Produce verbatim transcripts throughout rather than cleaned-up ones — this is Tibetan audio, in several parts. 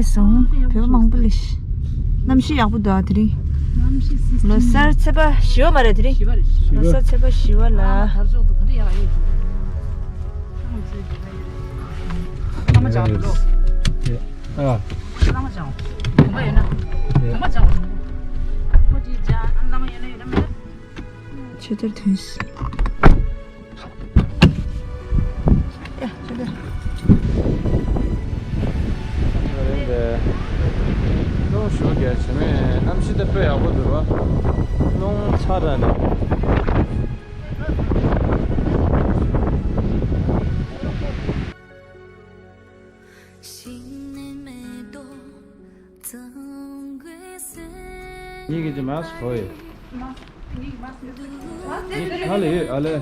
སོང་། བོད་པ་མང་པོ་ལས། གནམ་གཤིས་ཡག་པོ་འདུག་ཨ་དེ་རིང་། གནམ་གཤིས་སིས་ལོ་གསར་ཚེས་པ་བཞི་པ་མ་རེད་དེ་རིང་། བཞི་པ་རེད། ལོ་གསར་ཚེས་པ་བཞི་པ་ལ། ཨ་དར་ལྕོག་ཏུ་ག་འདྲ་ཡག་ཡོད་ཀྱི། བླ་མ་སྦྱང་རོགས། ཨ། བླ་མ་སྦྱང་། གོམ་པ་ཡོད་ན། གོམ་པ་སྦྱང་། ཁོ་ཅིག་སྦྱང་། ཨ་བླ་མ་ཡོད་ན་ཡོད་ན་མེད་ན། ཆེ་དར་ཐོན་སི། ཡ། ཆེ་དར། རླུང་ཞུ་རྒྱ་ཆེ་མེད། གནམ་གཤིས་དེ་དཔེ་ཡག་པོ་འདུག་བ། རླུང་ཚ་དྲགས་ནས། ཉིད་ཀྱི་མ་སུ་ཧོ་ཡི། ཉིད་ག་ལ་ཡོད་ཨ་ལེ།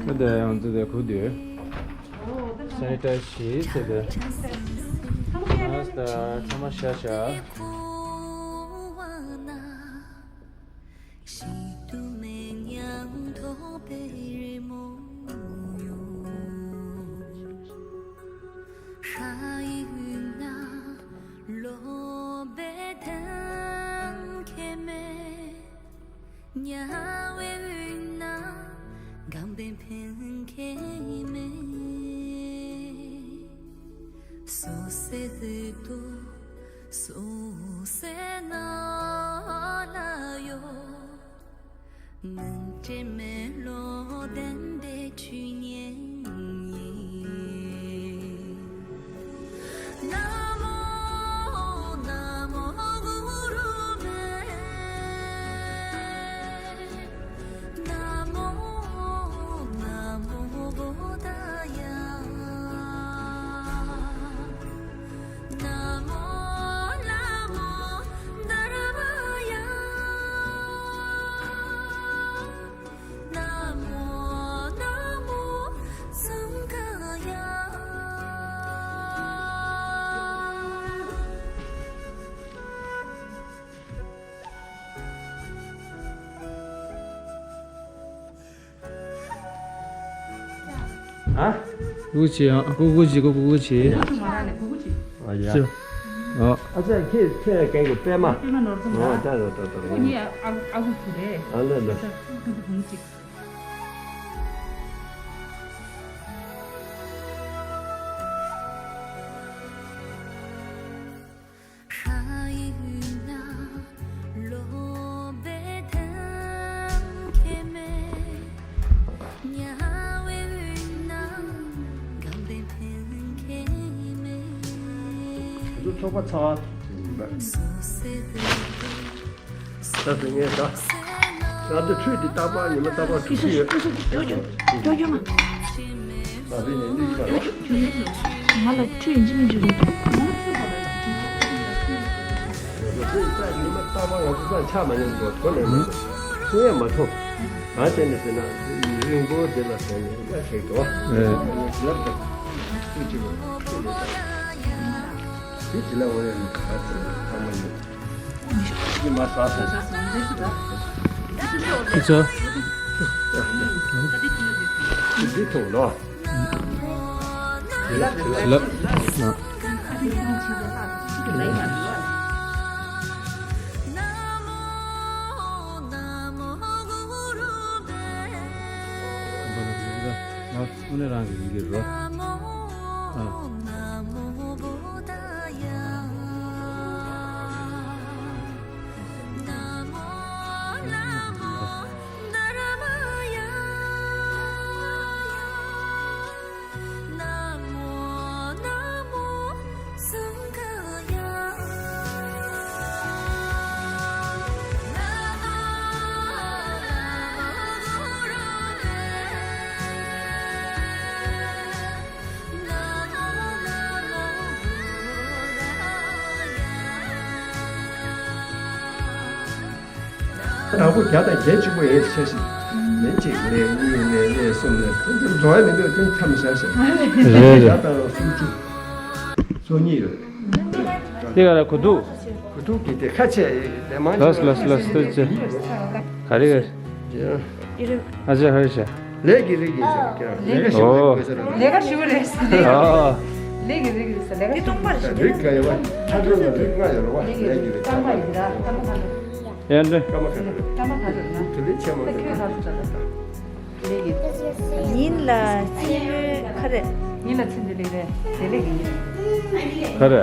ཁྱོད་དེ་ཡང་ཙི་དེ་ཁུ་དུས། སེ་ནི་ཊའི་ཟི་བྱས་ཏེ། མ་སུ་དང་ཚང་མ་བཞག་བཞག། ཞིག་ཏུ་མེད་མྱང་ཐོག་པའི་རི་མོ་ཡོད། ཤ་ཡི་ཡུལ་ན་ལོ་པའི་དོན་ཁྱད་མེད། ཉ་བའི་ཡུལ་ན་གམ་པའི་ཕན་ཁྱད་མེད། སོ་སོའི་དུས་དུ། སོ་སོའི་ནང་ལ་ཡོད། མུན་དྲི་མེ་ལོང་ལྡན་པའི་ཆོས་ཉིད་ཡིན། ན་མོ་ན་མོ་གུ་རུ་མེ། ན་མོ་ན་མོ་བོ་དྷ་ཡ། ན་མོ་ན་མོ་དྷརྨ་ཡ། ན་མོ་ན་མོ་སངས་རྒྱ་ཡ། ཨ། ཀུ་ཀུ་ཅི་ཡང་ཀུ་ཀུ་ཅི་ཀུ་ཀུ་ཅི། ཨ་ཡ། ཅི། ཨ། ཨ་ཙི་ཁྱེད་ཁྱེད་རང་གན་གི་པད་མ། པད་མ་ནོར་འཛོམས་ཨོ་ད་ད་ད་ད། ཁོ་གཉིས་ཨ་ཨ་ཁུ་བུ་རེད། ཨ་ལ་ལ། ད་ད་ཁུ་བུ་གུང་ཅིག་ཚོགས་པ་ཚ་བ། ད་དེ་ངས་ད། ང་ཚོ་ཁྲུས་དེ་རྟག་པར་ཉི་མ་རྟག་པར་ཁྲུས་ཀྱི་ཡོད། ཀྱོ་ཀྱོ་མ། ང་ལ་ཁྲུས་ཡིན་གཅིག་མིན་གཅིག་རེད། ཁྲུས་རྟག་ཉི་མ་རྟག་པར་ང་ཚོ་ཚང་ཆགས་མ་ཉན་འགྲོ་གོ་ནས་མ་གཏོགས་ཁྲུས་ཡས་མ་ཐུབ། གང་བྱས་ནས་ཟེར་ན་རིང་པོ་འདི་ལ་ཟེར་ནས་ཡ་ཞིག་འགྲོ་བ། ལབ་དང་ཁྲུས་ཀྱི་ཁྲུས་ལས་དང་། དེ་ཅི་ལ་འོ་ཡ་ནི་ག་ཚོད་ཚང་མ་ཡོད། ཁྱི་མ་ཟ་ཟ། ཁྱི་ཚོ། འདི་ཐུང་ལོ། ལབ། ལབ། ཨུ་ནི་རང་གི་ཡིན་གྱི་རོ། ཨ། དང་པོ་བརྒྱ་དང་བརྒྱད་གཅིག་པོ་ཡིན་ཆ་ཞིག་ལན་གཅིག་ལན་གཉིས་ལན་ལན་གསུམ་ལན་ཐུང་ཐུང་འགྲོ་ཡ་མི་འདུག་དེ་མཚམས་བཞག་ཞིག་རེད་རེད། བརྒྱ་དང་སུམ་ཅུ། སོ་གཉིས་ཡོད། དེ་ག་ལ་གོ་འདུག་གོ་འདུག་གི་དེ་ཁ་ཆེ་ལས་མང་ཆེ་ལགས་ལགས་ལགས་ལགས་ལགས། ག་རེ་ག་རེ། ཨ་ཅག་ཧ་རི་ཤ། ལས་ཀྱི་རིགས་ཀྱི་ཟེར་ཀྱང་ལས་ཀ་ཞུ་ཨོ། བའི་དགོས་ཟེར། ལས་ཀ་ཞུ་བ་རེད་ཟེར། ཨ། ལས་ཀྱི་རིགས་རེད་ཟེར་ལས་ཀ། འདི་སྟོང་པ་རེད། རིགས་ག་ཡོད་པ། ལྷ་སྒྲོན་ལ་རིགས་ལྔ་ཡོད་རེད་བ། ལས་ཀྱི་རིགས་རྐང་པ་ཡིན་ད། རྐང་པ་ག་རེ། ཡ་འདྲ། རྐང་པ་ག་རེ་རེད། རྐང་པ་ག་རེ་རེད་ན། དེ་ལས་ཆེན་མོ་ད་རེད། ཁྱོད་ག་རེ་བྱ་ད། ལས་ཀྱི། ཉིན་ལ་ཚེ་མོའི་ག་རེ། ཉིན་ལ་ཚེ་འདི་ལས་རེད། དེ་ལས་ཀྱི་ཉིན། ག་རེ།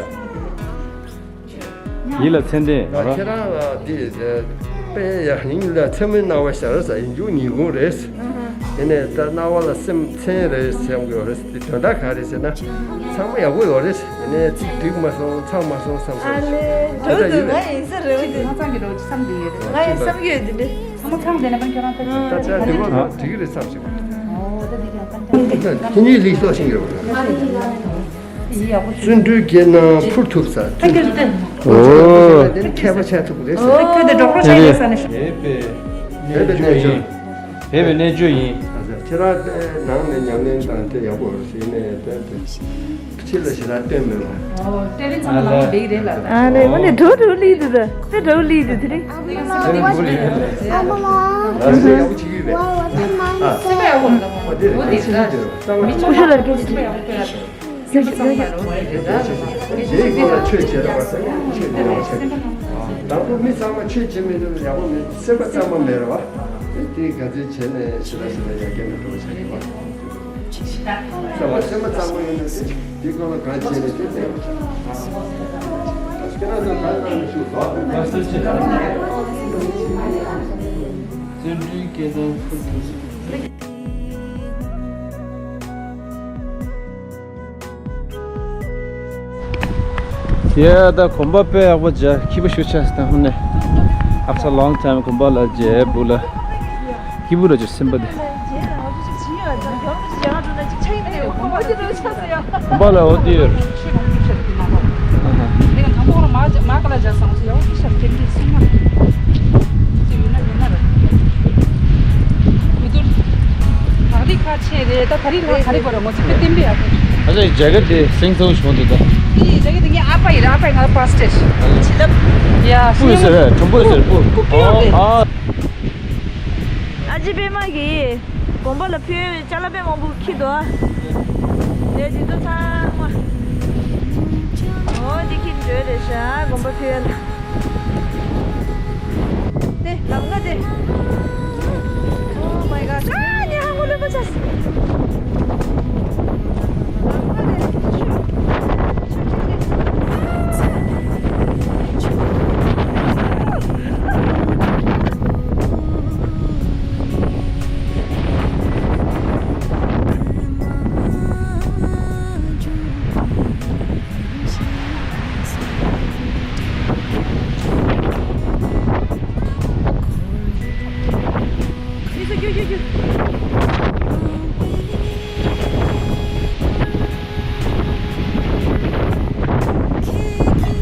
ཡིད་ལ་ཚེ་འདི་ང་རང་། ཁྱེད་རང་ལ་འདི་དཔེ་ཡ་ཡིད་ལ་མཚན་མོའི་སྣང་བ་ཤར་ཟེར་ཡིན་རྒྱུ་ཉིན་གུང་རེད། དེ་ནས་ད་སྣང་བ་ལ་སེམས་མཚན་རེད་བསམ་གྱི་ཡོད་རེད། དེ་དོན་དག་ག་རེ་ཟེར་ན། ཚང་མ་ཡག་པོ་ཡོད་རེད། དེ་ནས་ཚིག་འགྲིག་མ་སོང་། ཚང་མ་སོང་བསམ་སོང་ཨ་ལེ། འགྲོ་འདུག་ང་ཡིན་ས་རེད་འདི། ང་ཚང་གི་འགྲོ་བསམ་གྱི་ཡོད་རེད། ང་ཡིན་བསམ་གྱི་ཡོད་འདི་འདྲ། ཚང་མ་ཚང་དེ་ན་པན་ཁྱོད་རང་ད་ད་ཆ་འགྲིག་གོ་འགྲིག་གི་རེད་བསམ་ཞིག་ཨོ་ད་འདི་ཀྱང་པན་ཁྱོད་རང་ད་ཁྱེད་གཉིས་ལིག་སོགས་ཤིང་ཡོད་རེད། བརྩོན་འགྲུས་བསྐྱེད་ན་འཕུར་ཐུབ་ས། ཨོ། དེ་ནི་མཁས་པ་ཆགས་ཐུབ་ཀྱི་རེད་ཟེར། ཁྱོད་དེ་འགྲོ་སྐོར་བྱས་ཡོད་ས་ནས། བོད་པའི་བོད་པའི་གནས་མཆོག་ཡིན། བོད་པའི་གནས་མཆོག་ཡིན། ཁྱེད་རང་དེ་ནང་ནས་ཉམས་ལེན་དང་དེ་ཡག་པོ་རེད་ཟེར་ནས་དེ་ཕྱི་ལ་ཞེ་དྲག་སྟོན་མེད་པ། ཨོ་ཏྲེ་རིན་ཚང་མ་ནང་བསྡད་ཀྱི་རེད་ལ། ཨ་ལེ་འོ་ནས་འགྲོ་འགྲོ་ལི་འདུག་ད་དེ་འགྲོ་ལི་འདུག་དེ་རིང་། ཨ་མ་ལགས། ལགས་སོ་ཡག་པོ་བྱེད་ཀྱི་ཡོད་པས། ཨ་སེམས་པ་ཡག་པོ་རེད་ལ། འོ་དེ་རེད། དེ་ཆེ་ཆུང་དེ་རེད། གསང་བ་ཆེ་ཆུང་། ཀུ་ཤུ་ལ་སྐད་ཆ་དྲིས། དེའི་སྐོར་ལ་ཆོས་བྱེད་རོགས་ཟེར་ཆོས་བྱེད་རོགས་ཟེར། དང་པོ་མི་ཚང་མ་ཆོས་བྱེད་མི་ཐུབ་ཡག་པོ་མེད། སེམས་པ་གཙང་མ་མེད་རེད་བ། དེ་ག་ཚོད་བྱས་ནས་ཞེ་དྲག་ཞེ་དྲག་ཡར་རྒྱས་མི་འགྲོ་བ་བྱ་དགོས་བ། སེམས་པ་སེམས་པ་གཙང་མ་ཡོད་ན་དེ་དེའི་སྐོར་ལ་གང་བྱས་ནས་དེ་བསྟན་པ་བྱ། ཁྱེད་རང་ཚོ་ག་རེ་གནང་ནས་ཞུ་དོ། བརྩོན་འགྲུས་སྐྱེད་དང་ཕུར་དུ། ཡ་ད་གོམ་པ་དཔེ་ཡག་པོ་བརྒྱབ། སྐྱིད་པོ་ཞེ་པོ་ཆགས་སོང་། ད་དངོས་གནས། After long time གོམ་པ་ལ་བརྒྱབ་བུ་ལ། སྐྱིད་པོ་ར་ཅིག་སེམས་པ་དེ། གོམ་པ་ལ་འོ་དེ་ཡོད། ད་རིག་ཁ་ཆེ་རེད། ད་ད་རིག་ལ་ད་རིག་པ་ར་ངོ་ཚ་དཔེ་བསྟན་པའི་ཡག་པོ། ཨ་ཅག་རྒྱ་གར་དེ་སེང་ཚང་ཞོན་དུ་ད། དེ་རྒྱ་གར་དེ་ངའི་ཨ་ཕ་ཡིན་ར། ཨ་ཕ་ཡིན་ང་ལ་པ་སི་ཊར་བྱིན་རླབས་ཡ། སྤུ་ཡོད་ཟེར། གྲུང་པོ་ཡོད་ཟེར་སྤུ། སྤུ་སྤུ་ཡོད་རེད། ཨ་ཅེ་པད་མ་གིས་དགོན་པ་ལ་ཕུལ་ཅ་ལག་དཔེ་མང་པོ་འཁྱེར་འདུག་ཨ། དེ་དེ་ཚོ་ཚང་མ། འོ་འདི་འཁྱེར་འགྲོ་རེད་ཤག་དགོན་པ་ཕུལ་ཡ་ལ། དེ་ལམ་ཁ་དེ། Oh my God. ཨ་ནི་ཧ་གོ་ལོན་པ་ཆགས། ལམ་ཁ་དེ།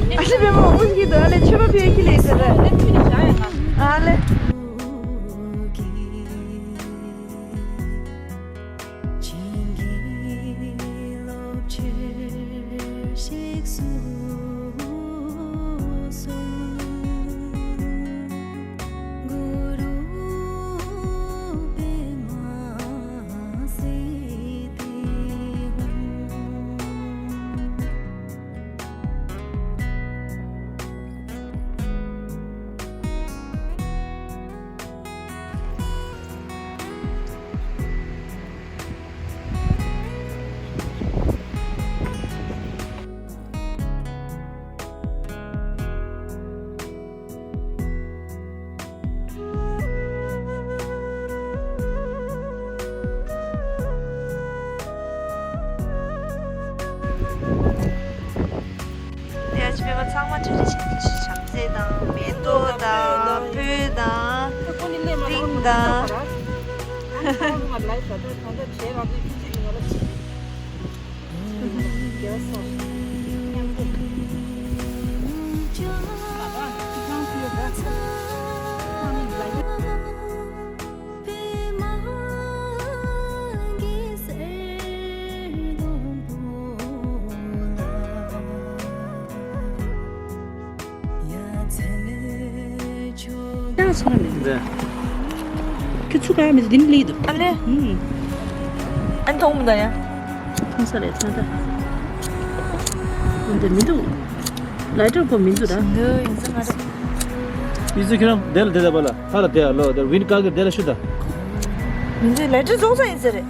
ཨ་ལེ་པད་མ་འོ་ཞིག་འདུག་ཨ་ལེ་མཆོད་པ་ཕུལ་ཁྱི་ལས་ཟེར་རེད། ཨ་ལེ། བྱིན་གྱིས་རློབ་ཕྱིར་གཤེགས་སུ་གསོལ། གུ་རུ་པདྨ་སིདྡྷི་ཧཱུྃ། དེ་ཡང་ཅི་མེད་པ་ཚང་མ་གྲ་སྒྲིག་བྱས་ནས་བྱམས་བརྩེ་དང་མེ་ཏོག་དང་སྤོས་དང་སྤྲིན་དང་། ཡང་སོང་ནས། ཁྱོད་ཚུགས་ཀ་མི་འདི་ནི་ལི་འདུག་ཨ་ལེ། ཨུམ། ཨན་མཐོང་མི་འདུག་ཡ། མཐོང་ས་རེད་ཚང་ད། འདི་མི་འདུག་ལའི་ཊར་ཁོ་མི་འདུག་ད། འདི་ཡིན་ས་མ་རེད། ཨི་ཙི་ཁྱོད་རང་དེ་ལ་དེ་ལ་བ་ལ་ཧ་ལ་དེ་ལ་ལོ་དེ་ཝིན་ཀ་གི་དེ་ལ་ཤུ་ད། མི་འདུག་ལའི་ཊར་རྫོགས་ས་ཡིན་ས་རེད།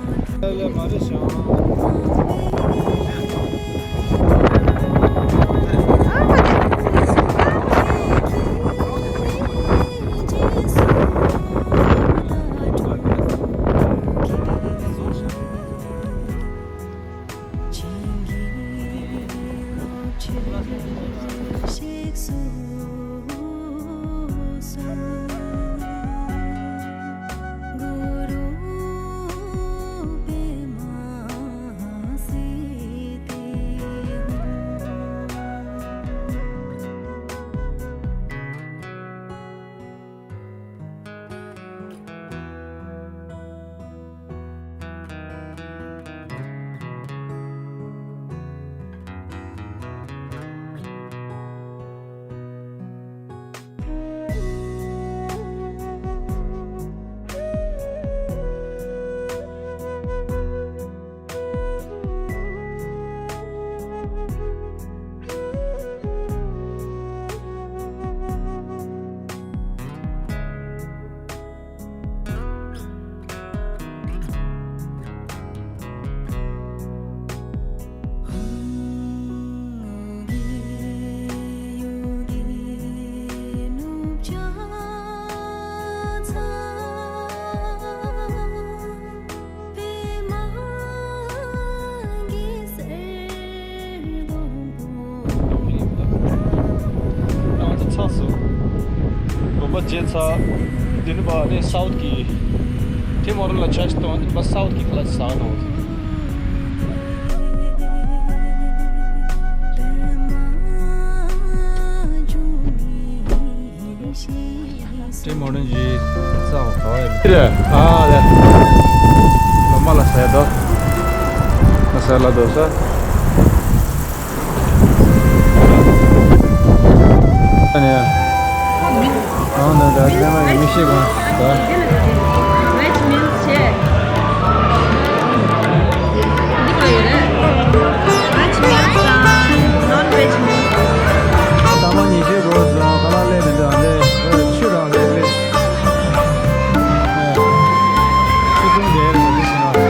ང་ཚོ་ཚོགས་སུ་དགོན་པ་མཇལ་ཚར། དེ་ནས་ཕར་ནས་སའུཐ་གི་ཊིམ་ཧོ་ཊེལ་ལ་ཆར་ཆ་བཏང་། དེ་ནས་ཕར་སའུཐ་གི་ཁ་ལག་ཟ་ག་འགྲོ། ཊིམ་ཧོ་ཊེལ་གྱི་རྩ་བ་ག་བ་ཡོད་རེད། ཨ་ལས། ལོ་མ་ལ་ཟས་དོ། ང་ཟས་ལ་དོ་ས། ཨ་ནི། ཨང་ད་ད་ཁྱེད་རང་གི་མི་ཤེས་གང་ད། Veg meals བྱས། འདི་ག་ཡོད་རེད། Veg meals དང་non-veg meals། ད་མ་ཉི་ཤུ་གོ་སོང་། ཁ་ལག་སླེབས་མི་འདུག་ཨ་ནི་ཆུ་རང་སླེབས་སླེབས། ཆུ་འཐུང་བསྡད་རེད་ཟེར་གྱི་ན།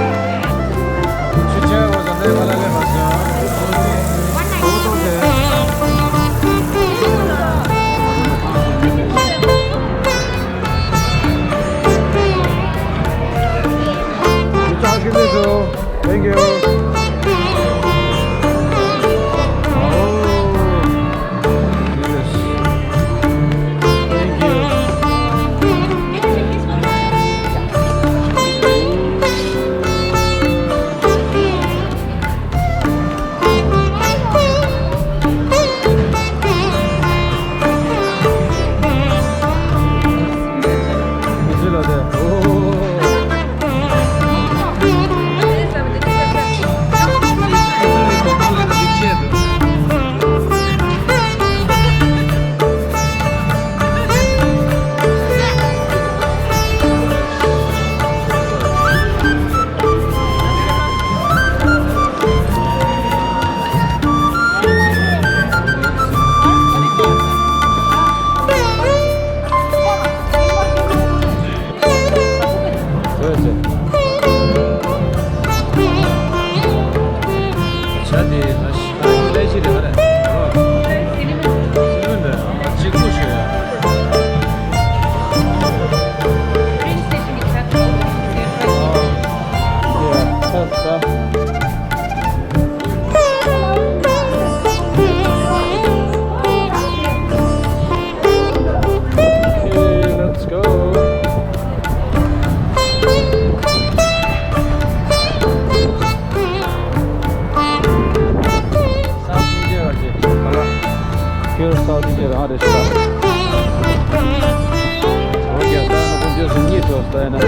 ཆུ་ཆེ་བ་ཟ་ནས་ཁ་ལག་སླེབས་མ་སོང་། Thank you. Oh, yes. Thank you. Okay, let's go. Pure South Indian རང་རེད་ཤག་ཨོ་ཀེ། ད་ནི་ཁོང་ཚོས་སུ་གཉིད་ཐོག་ལྟ་ཡིན་ན།